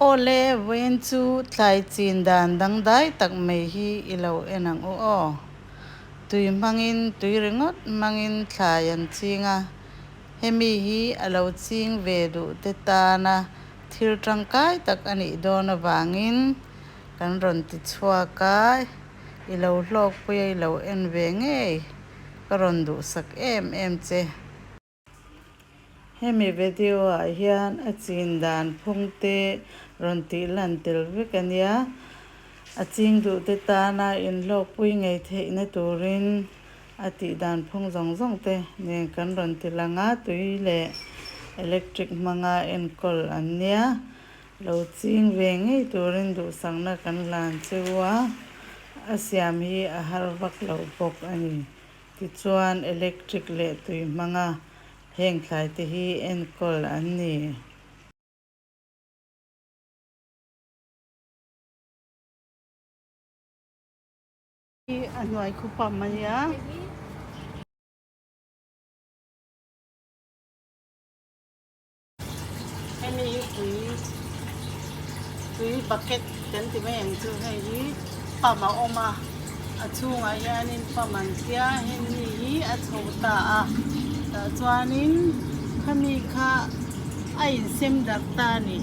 Awle, vawiin chu thlai chin dan dangdai tak mai hi i lo en ang u aw. Tui hmangin, tui ringawt hmangin thlai an ching a, hemi hi a lo ching ve duh te tana thil tangkai tak a nih dawn avangin kan rawn ti chhuak a, i lo hlawkpui a i lo en ve ngei ka rawn duhsak em em che. Hemi video ah hian a chin dan phung te rawn tih lan tel vek a nia. A ching duh te tana inhlawkpui ngei theihna turin a tih dan phung zawng zawng te nen kan rawn ti lang a, tui leh electric hmanga enkawl an nia. Lo ching ve ngei turin duhsakna kan hlan cheu a, a siam hi a har vak loh bawk a ni. Tichuan, electric leh tui hmanga heng thlai te hi enkawl an ni. Hi a hnuai khu pam a nia. Hemi hi tui tui bucket kan ti mai ang chu hei hi pump a awm a a chhungah hianin pump an tia hemi hi a chho ta a tah chuanin khami kha a insem darh ta a ni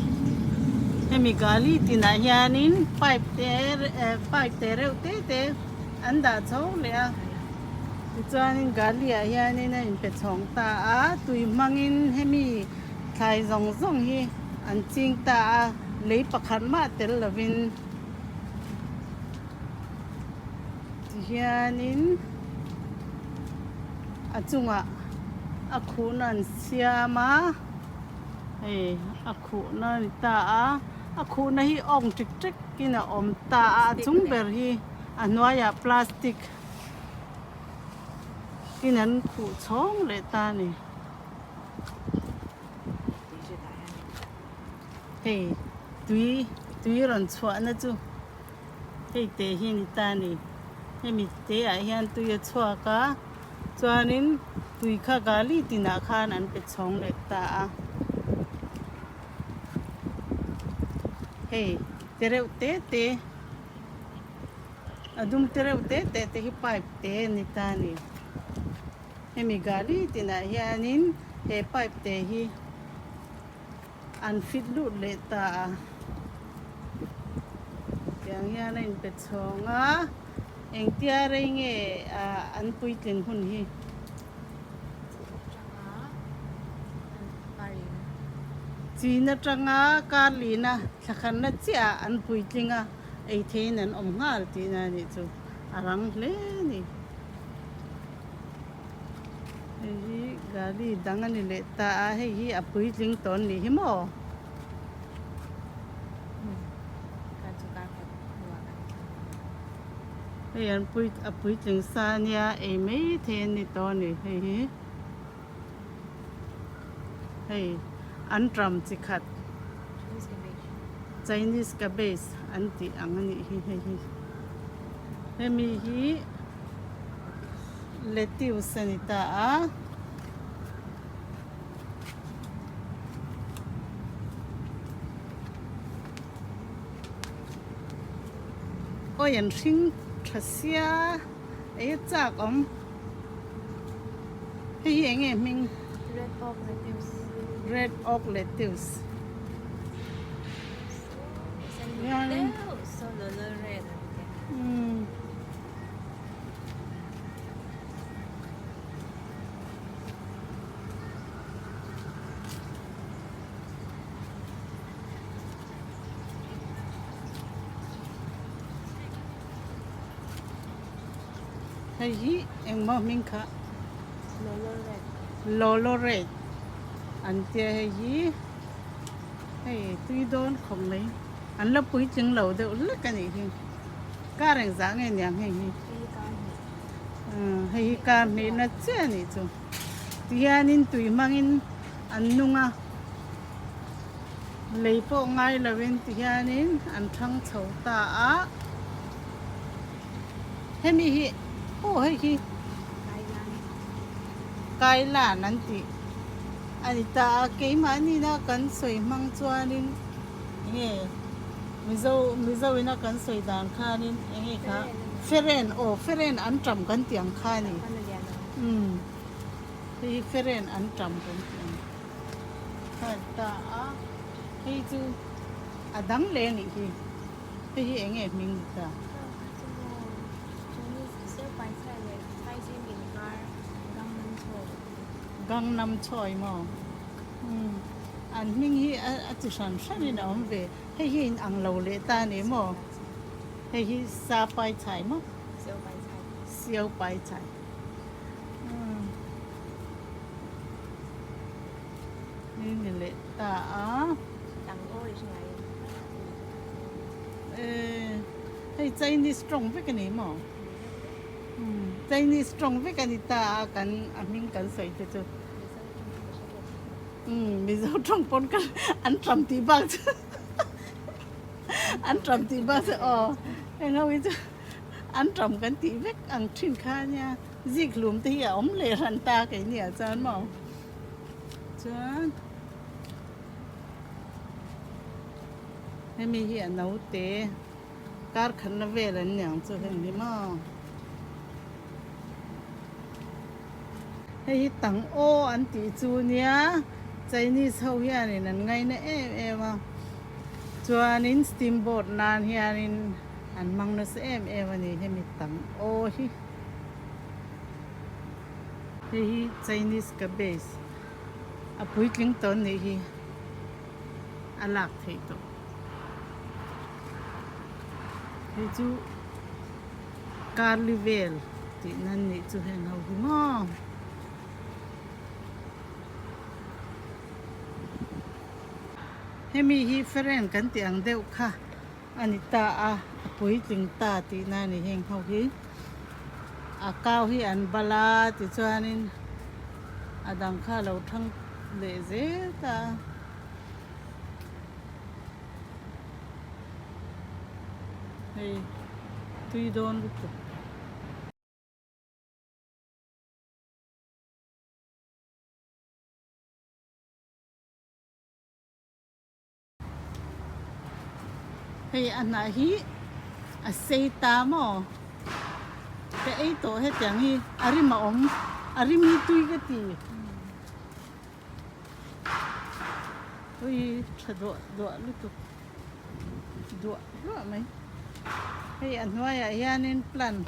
hemi gali tinah hianin pipe te pipe te reuh te te an dah chho leh a. Tichuanin Gali-ah hianin a inpe chhawng ta a, tui hmangin hemi thlai zawng zawng hi an ching ta a, lei pakhat mah tel lovin tihianin a chungah a khuhna an siam a, hei a khuhna a ni ta a, a khuhna hi awng ṭik ṭekin a awm ta a, a chung ber hi a hnuaiah plastic. In an khuh chhawng leh ta a ni. Hei tui tui rawn chhuahna chu hei te hi a ni ta a ni. Hemi te ah hian tui a chhuak a chuanin tui kha gali tinah khan an pe chhawng leh ta a. Hei te reuh te te. A dum te reuh te te te hi pipe te a ni ta a ni. Hemi gari tinah hianin he pipe te hi an fit lut leh ta a. Tiang hian a inpe chhawng a, engtia rei nge an puitlin hun hi? Chin atanga kar lina thlakhanna chiah an puitling a. Ei theiin an awm nghal tihna a nih chu a rang hle a ni. Hei hi gari dang a ni leh ta a, hei hi a puitling tawh an nih hi maw? Hei an pui a puitling sa a nia ei mai thei an ni tawh a ni hei hi. Hei an tram chi khat. Chinese cabbage an tih ang a nih hi hei hi. Hemi hi lettuce a ni ta a. Awi an hring tha sia ei a chak awm. Hei hi eng nge hming? Red oak lettuce. Red oak lettuce. Hei hi engmaw hming kha Lolo Red an tia hei hi hei tui dawn khawp mai an la puitling lo deuh hlek a nih hi kar engzah nge niang hei hi hei hi kar hnihna chiah a nih chu tihianin tui hmangin an nung a lei pawh ngai lovin tihianin an thang chho ta a. Hemi hi aw hei hi Kailan an tih a ni ta a, keimahni na kan sawi hmang chuanin Enge Mizo Mizo ina kan sawi dan khanin enge kha Feren aw Feren anṭam kan tih ang kha a ni. Umm hei hi Feren anṭam kan tih ang kha a ni ta a, hei chu a dang leh a nih hi. Hei hi enge hming ni ta? Gangnam Choi maw? Umm an hming hi a chi hran hran in a awm ve. Hei hi in ang lo leh ta a ni maw? Hei hi sa pai chhai maw? Siau pai chhai. Umm hei ni leh ta a. Hei Chinese tawng vek a ni maw? Chinese tawng vek a ni ta a kan a hming kan sawi te chu. Mizo tawng pawn ka an tam tih bak chu an tam tih bak chu aw heng ho hi chu an tam kan tih vek ang thin kha nia zik hlum te hi a awm leh hran ta keini ah chuan maw chuan. Hemi hi a naute kar khatna vel an niang chu heng hi maw. Hei hi tang aw an tih chu nia Chinese ho hianin an ngaina em em a chuanin steam boat nan hianin an hmang nasa em em a ni hemi tang aw hi. Hei hi Chinese cabbage a puitling tawn nih hi. a lak theih tawh. Hei chu Karli vel tih nan nih chu heng ho hi maw. Hemi hi feren kan tih ang deuh kha a ni ta a, a puitling ta tih na a ni heng ho hi. A kau hi an bal a tichuanin a dang kha a lo thang leh zel ta a. Hei tui dawn lutuk. Hei a hnah hi a sei ta maw? Ka ei tawh hetiang hi a rim a awm, a rim hi tui ka ti. Ui tha duah duah lutuk duah duah mai. Hei a hnuaiah hianin plant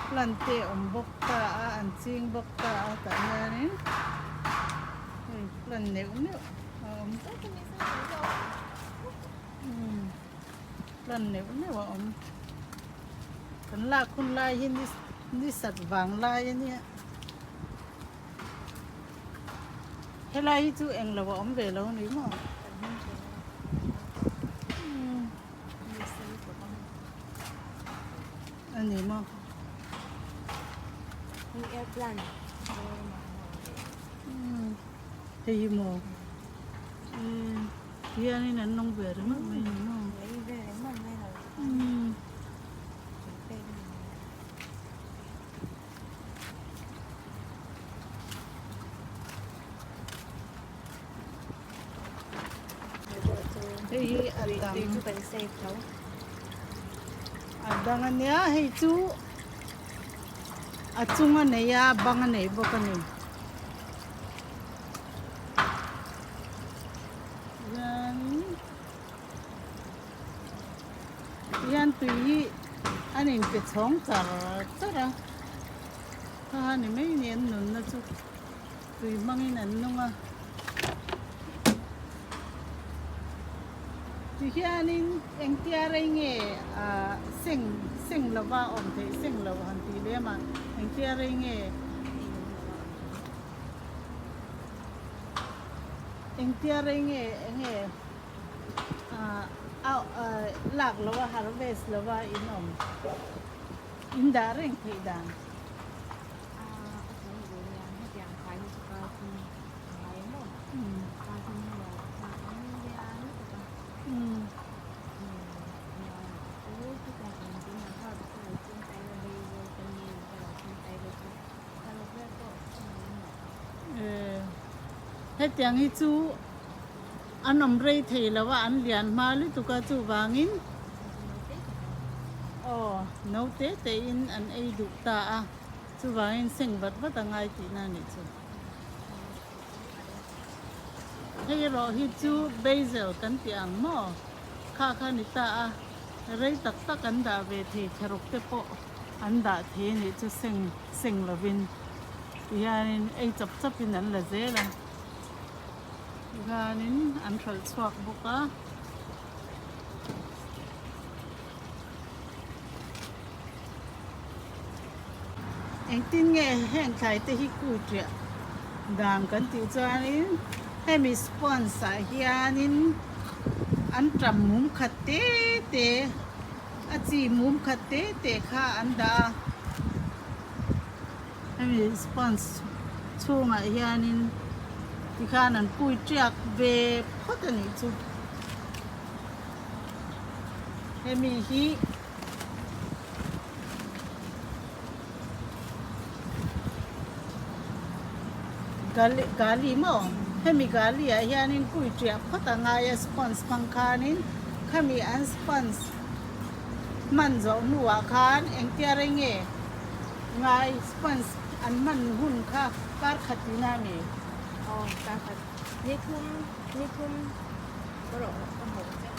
plant te a awm bawk ta a, an ching bawk ta a tah hianin. Hei plant neuh neuh a awm plant neuh neuh a awm kan lak hun lai hi ni ni sat vang lai a nia helai hi chu englo a awm ve lo a ni maw a ni maw. Hei hi maw hianin an nung ve ringawt mai ni maw hei hi a dang a dang a nia hei chu. A chung a nei a bang a nei bawk a ni. Hian tui hi an inpe chhawng char char a kha a ni mai ni an nunna chu tui hmangin an nung a. Tihianin engtia rei nge ah seng seng lova awm theih seng lo han tih lem a, engtia rei nge engtia rei nge enge ah ah lak lova harvest lova in awm in dah reng theih dan. Hetiang hi chu An awm rei thei lo a, an lian hma lutuk a, chuvangin aw no te te in an ei duh ta a, chuvangin seng vat vat a ngai tihna a nih chu. Hei erawh hi chu basil kan tih ang maw? Kha kha ni ta a, rei tak tak an dah ve thei tharuk te pawh an dah thei a nih chu seng seng lovin tihianin ei chap chapin an la zel a. Tikhanin an hralh chhuak bawk a. Engtin nge heng thlai te hi kui ṭiah dan kan tih chuanin hemi sponge ah hianin an ṭam mum khat te te a chi mum khat te te kha an dah a hemi sponge chhungah hianin tikhan an kui ṭiak ve phawt a nih chu hemi hi. Gali maw? Hemi gali ah hianin kui ṭiah phawt a ngai a sponge hmang khanin khami an sponge hman zawh hnuah khan engtia rei nge ngai sponge an hman hun kha kar khat tihna a ni. Aw kar khat ni thum ni thum erawh ka hmu che.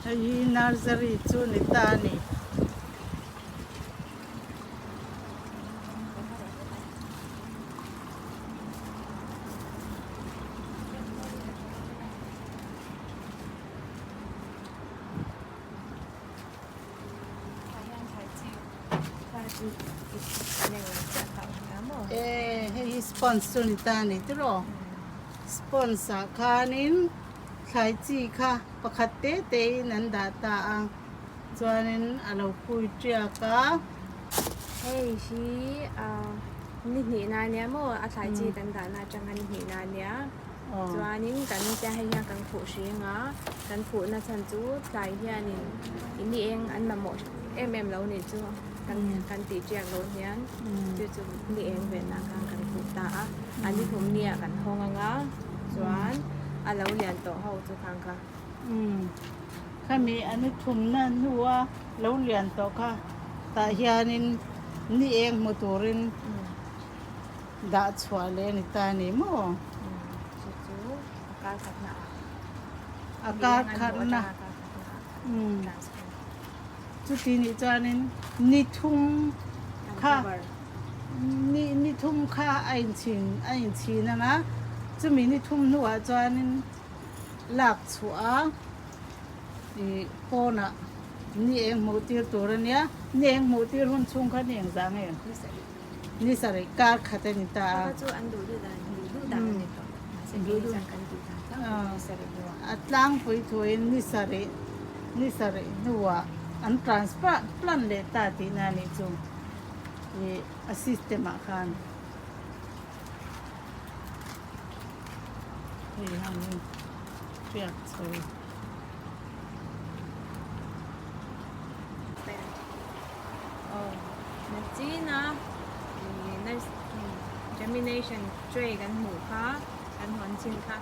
Hei hi nursery chu ni ta a ni. E hei hi sponge chu ni ta a ni tiraw sponge ah khanin thlai chi kha pakhat te te in an dah ta a chuanin a lo pui tiak a. Hei hi ni hnih na nia maw a thlai chi kan dahna atanga ni hnih na nia. Chuanin kan tia hei hian kan khuh hring a, kan khuhna chhan chu tlai hianin in ni eng an mamawh em em lo nih chu kan kan tih tiak lo hian chu chu ni eng ve na khan kan khuh ta a, a ni thum nia kan hawng anga chuan a lo lian tawh ho chu khang kha. Khami a ni thumna hnua lo lian tawh kha tah hianin ni eng hmu turin Dah chhuah leh a ni ta a ni maw? Chu chu a kar khatna ah. A kar khatna. Chuti nih chuanin ni thum kha ni ni thum kha a inchhin a inchhin ang a, chumi ni thum hnuah chuanin lak chhuah a ih pawnah ni eng hmuh tir tur a nia, ni eng hmuh tir hun chhung kha ni engzah nge? Ni sarih kar khat a ni ta a. A tlangpui thuin ni sarih ni sarih hnuah an transplant leh ta tihna a nih chu ih a system ah khan. Hei han in hriat chho. Aw nachina germination tray kan hmuh kha kan hawn chin kha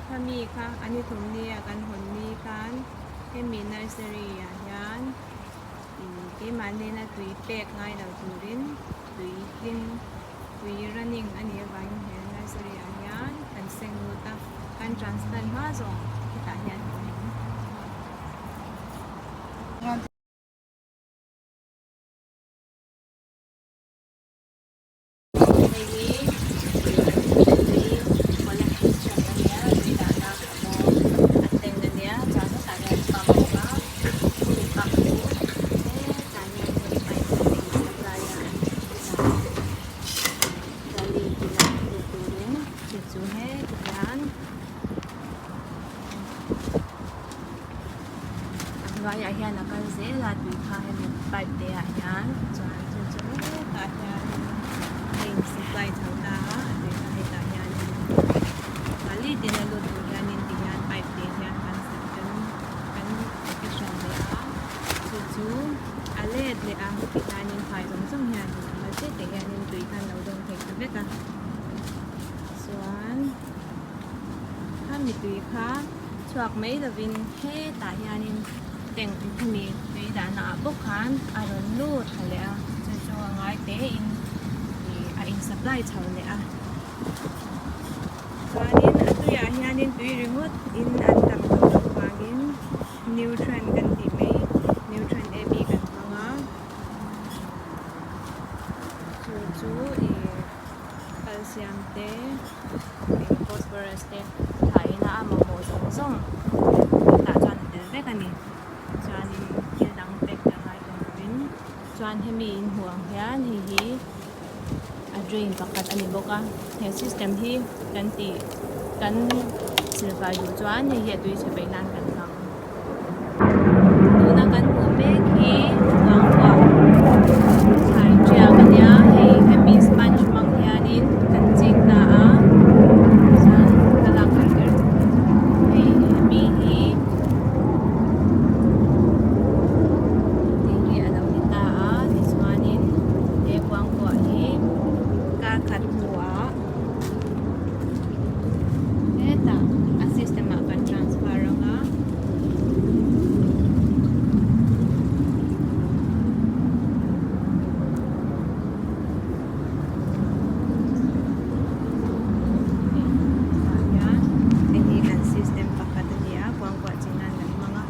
khami kha a ni thum nia kan hawn ni khan hemi nursery ah hian ih keimahni na tui pek ngai lo turin tui tling tui running a nih avangin he nursery ah hian kan seng lut a kan transplant hma zawng hetah hian a awm ang. Hei hi tui collection a nia tui dahna a bawm a tank a nia chuan hetah hian pump a awm a chumi pump chu hetah hian hei pipe a in supply a hetah galley tinah lut turin chu chu heti hian. A hnuaiah hian a kal zel a tui kha hemi pipe te ah hian chuan chu chu hetah hian a in supply chho ta a tui kha hetah hian. khami tui kha chhuak mai lovin hetah hianin tank hemi tui dahna ah bawk khan a rawn lut thla leh a chu chu a ngai tein ih a in supply chho leh a chuanin a tuiah hianin tui ringawt in an tam tawh loh vangin nutrient kan tih mai nutrient A B kan hmang a chu chu ih calcium te eng phosphorus te thlaiin a mamawh zawng zawng tah chuan a tel vek a ni chuanin thil dang pek a ngai tawh lovin chuan hemi inhmuh ang hian hei hi a drain pakhat a ni bawk a he system hi kan tih kan silfai duh chuan hei hi a tui chhe peih nan kan hmang tuna kan hmuh mek hi kuangkuah thlai tiak a nia hei hemi sponge hmang hianin kan ching ta a chuan ka lak khalh ber hei hemi hi tih hi a lo ni ta a tichuanin he kuangkuah hi kar khat hnuah hetah a system ah kan transfer ang a. Tah hian hei hi kan system pakhat a ni a kuangkuah chin nan kan hmang a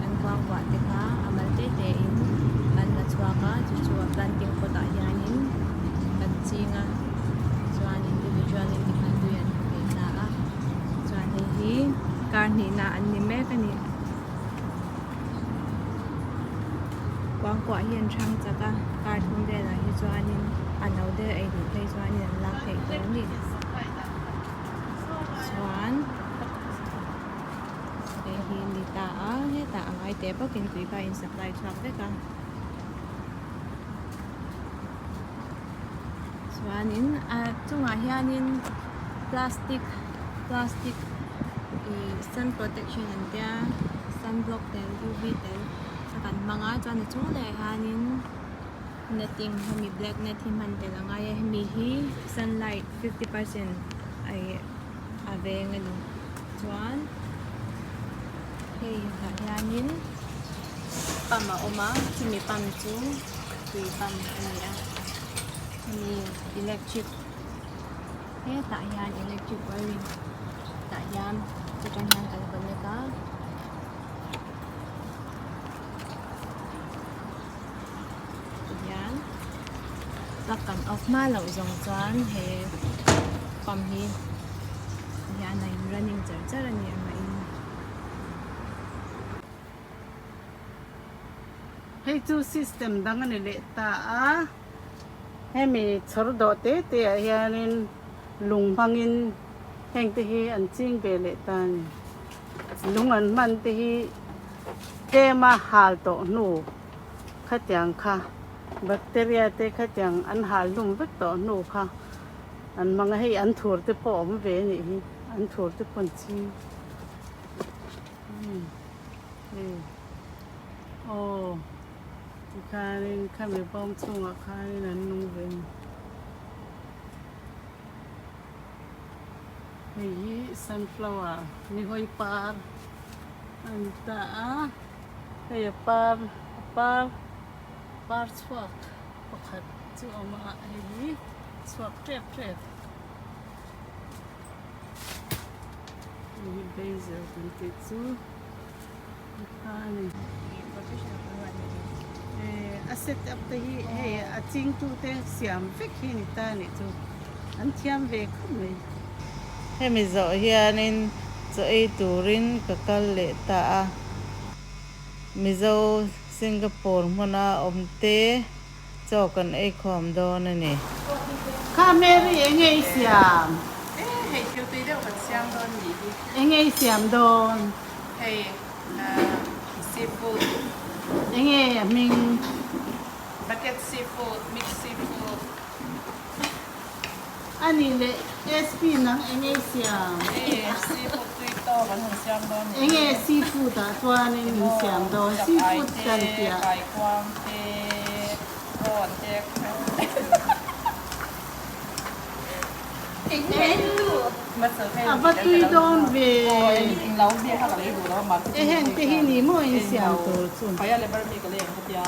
kan kuangkuah te kha a mal te te in kan la chhuak a chu chu a planting pot ah hianin kan ching a chuan individual in tikhan tui an hmu ve ta a chuan hei hi kar hnihna an ni mek a ni. Kuangkuah hi an hrang chak a kar thum velah hi chuanin a no deuh ei duh phei chuanin an lak theih tawh a ni chuan hei hi a ni ta a hetah a ngai teh bawkin tui kha a in supply chhuak vek a chuanin a chungah hianin plastic plastic ih sun protection an tia sunblock tel U_V tel a kan hmang a chuan a chung leh ah hianin netting hemi black net hi hman tel a ngai a hemi hi sunlight 50% ih a veng a ni chuan hei tah hianin pump a awm a chumi pump chu tui pump a ni a hemi electric hetah hian electric wiring tah hian chutah hian kan connect a. Tihian plug kan off hma loh zawng chuan he pump hi tihian a in running char char a ni ang a in. Hei chu system dang a ni leh ta a, hemi chhawr dawh te te ah hianin lung hmangin heng te hi an ching ve leh ta a ni. Lung an hman te hi tlema hal tawh hnu khatiang kha bacteria te khatiang an hal hlum vek tawh hnu kha an hmang a, hei an thur te pawh a awm ve a nih hi, an thur te pawh an ching hei aw tikhanin khami bawm chhungah khanin an nung ve a ni. Hei hi sunflower nihawi par a ni ta a hei a par a par par chhuak pakhat chu a awm a hei hi chhuak tep tep hei hi basil kan tih chu a ni. A set up te hi hei a chingtu te siam vek hi a ni ta a nih chu an thiam ve khawp mai. Hemi zawh hianin chaw ei turin ka kal leh ta a, Mizo Singapore hmuna awm te chaw kan ei khawm dawn a ni. Kha Mary enge i siam? E hei thil tui deuh kan siam dawn nih hi. Enge i siam dawn? Hei seafood. Enge a hming? Bucket seafood, mix seafood. A nih leh SP nang enge i siam? E seafood tui tawk an han siam dawn nih hi. Enge seafood ah chuanin in siam dawn? Seafood kan piah. Kaikuang te, prawn te. A va tui dawn ve. E heng te hi ni maw in siam tur chu.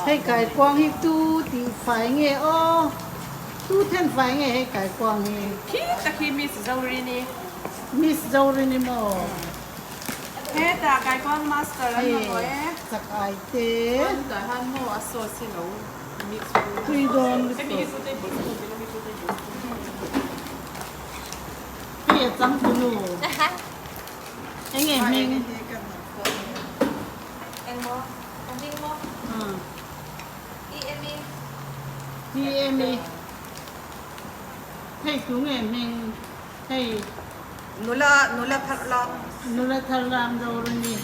Hei kaikuang hi tu tih fai nge aw. Tu then fai nge hei kaikuang hi. Khi tak hi Miss Zorini. Miss Zorini maw. Hetah kaikuang master an mamawh e. Hei chak ai te. Tui dawn lutuk. Hei a changtunu. Enge hming? Engmaw? A hming maw? EME. EME. Hei tu nge hming? Hei. Nula nula thar lam. Nula thar lam dawr a ni.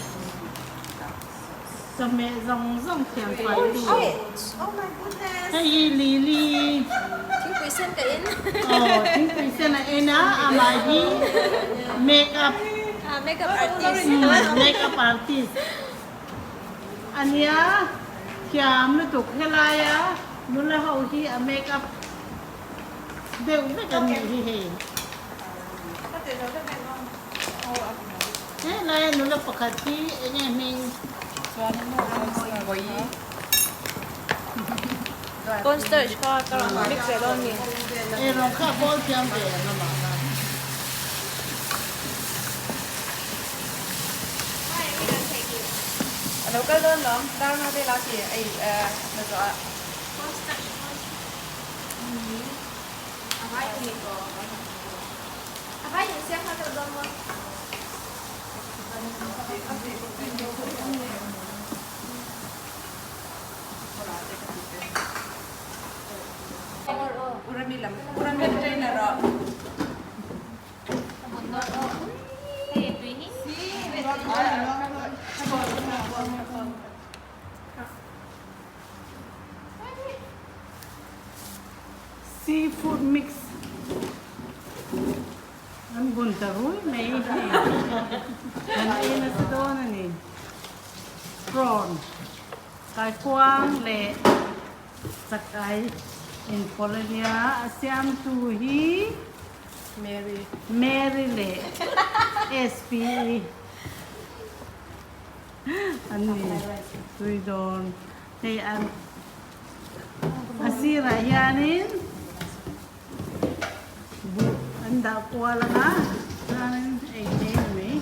Chawhmeh zawng zawng thiam fai tu. Hei hi Lily. Thingpui sen ka en. Aw thingpui sen a en a, amah hi make up. Make up artist. Make up artist. Ania thiam lutuk helaia nula ho hi a make up deuh vek a nih hi hei. Helai a nula pakhat hi eng nge hming? Cornstarch kha ka rawn mix ve dawn ni. Ei rawng kha a bawl thiam ve ang amah kha. A lo kal dawn lawm, dar nga vel a ti ei na zawh ah. Cornstarch A vai umi ko. A vai in siam kha ka la dawn maw? Seafood mix an bun ta rui mai hei kan ei nasa dawn a ni. Prawn kaikuang leh chakai inpawlh a nia a siamtu hi Mary leh SPE. An ni tui dawn hei an a sirah hianin buh an dah kual ang a chuanin ei thei a ni mai.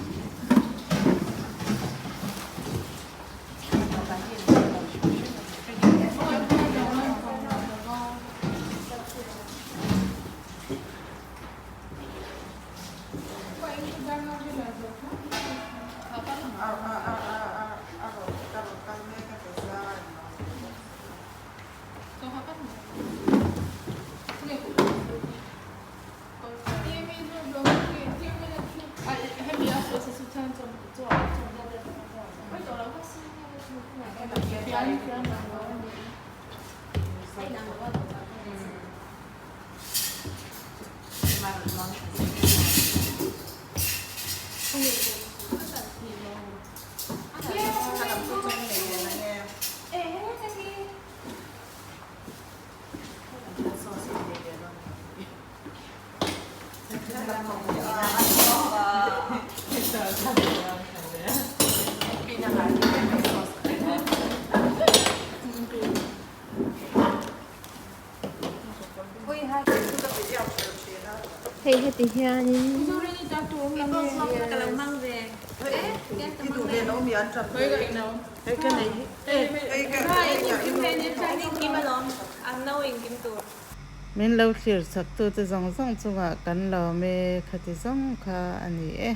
Hei heti hianin Min lo thlir chak tute zawng zawng chungah kan lawm e, khati zawng kha a ni e.